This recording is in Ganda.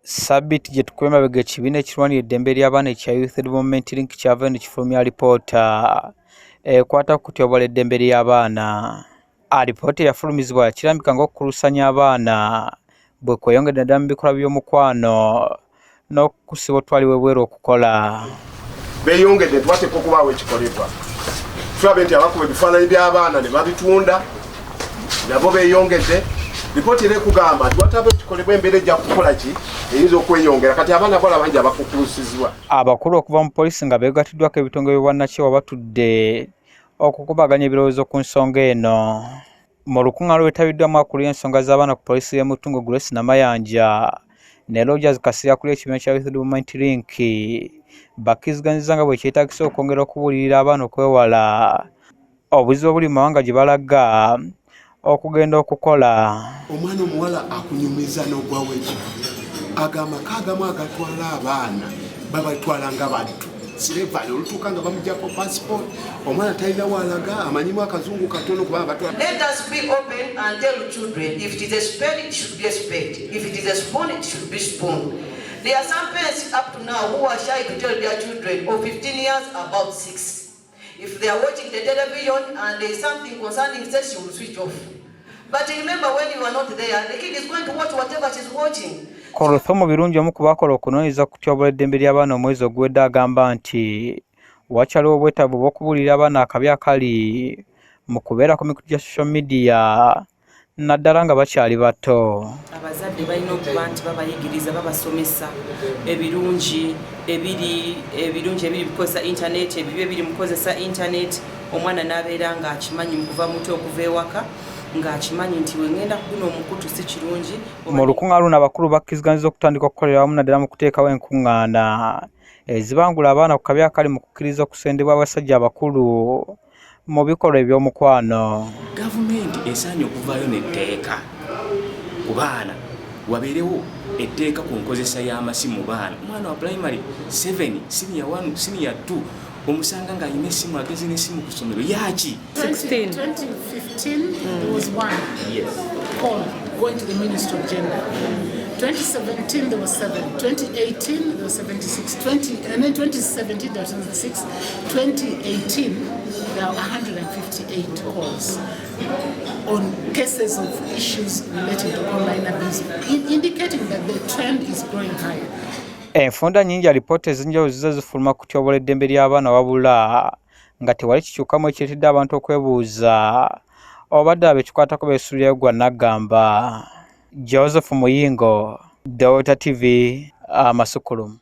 Ssabbiiti gye tukubye emabega, ekibiina ekirwanira eddembe ly'abaana ekya Youth Development Link kyavaayo ne kifulumya alipoota ekwata ku kutyoboola eddembe ly'abaana. Alipoota eyafulumizibwa yakirambika ng'okukulusanya abaana bwe kweyongedde naddala mu bikolwa by'omukwano n'okukusibwa otwalibwa ebweru okukola. Beeyongedde nti wateekwa okubaawo ekikolebwa. Tulabe nti abakuba ebifaananyi by'abaana ne babitunda nabo beeyongedde. Lipooti era ekugamba nti wataba ekikolebwa, embeera ejja kukola ki, eyinza okweyongera. Kati abaana bala bangi abakukulusizibwa. Abakulu okuva mu poliisi nga beegatiddwako ebitongole by'obwannakyewa batudde okukubaganya ebirowoozo ku nsonga eno. Mu lukuŋŋaana lwetabiddwamu akulira ensonga z'abaana ku poliisi y'e Mutungo, Grace Namayanja, ne Rogers Kasirye akulira ekibiina kya Youth Development Link, bakkiriziganyizza nga bwe kyetaagisa okwongera okubuulirira abaana okwewala obuzibu obuli mu mawanga gye balaga okugenda okukola. Omwana omuwala akunyumiza n'ogwawo ekibu ago amaka agamu agatwala abaana babatwala nga baddu, slavery, olutuuka nga bamugyako passport, omwana talina walaga, amanyimu akazungu katono kubanga batwala. Let us be open and tell children, if it is a spade, it should be a spade. If it is a spoon, it should be spoon. There are some parents up to now who are shy to tell their children of 15 years about sex. If they are watching the television and there is something concerning sex, she will switch off. But remember, when you are not there, the kid is going to watch whatever she's watching. Korothomu Birungi, omu ku baakola okunoonyereza ku kutyoboola eddembe ly'abaana omwezi oguwedde, agamba nti wakyaliwo obwetaavu bw'okubuulirira abaana akabi akali mu kubeera ku mikutu gya social media, naddala nga bakyali bato. Abazadde balina okuba nti babayigiriza, babasomesa ebirungi ebiri, ebirungi ebiri mukukozesa intaneti, ebibi ebiri mukukozesa intaneti, omwana n'abeera ng'akimanyi mu kuva muto, okuva ewaka ng'akimanyi nti wengenda kuguno omukutu si kirungi. Mu lukuŋŋaana luno, abakulu bakkiriziganyizza okutandika okukolera awamu, naddala mu kuteekawo enkuŋŋaana ezibangula abaana ku kabi akali mu kukkiriza okusendebwa abasajja abakulu mu bikolwa eby'omukwano. Gavumenti esaanye okuvaayo n'etteeka ku baana, wabeerewo etteeka ku nkozesa y'amasimu. Baana, omwana wa primary 7, senior 1, senior 2, omusanga ng'alina essimu, ageze n'essimu ku ssomero yaaki. 16. 2015, there was one call going to the Ministry of Gender. 2017, there was seven. 2018, there was 76. 20, and then 2017, there was 76. 2018, there are 158 calls on cases of issues relating to online abuse, indicating that the trend is growing higher. Enfunda nnyingi, alipoota ez'enjawulo zizze zifuluma ku kutyoboola eddembe ly'abaana, wabula nga tewali kikyukamu, ekireetedde abantu okwebuuza oba ddala bekikwatako beesuulirayo gwa naggamba. Joseph Muyingo, Delta TV, amasukulumu.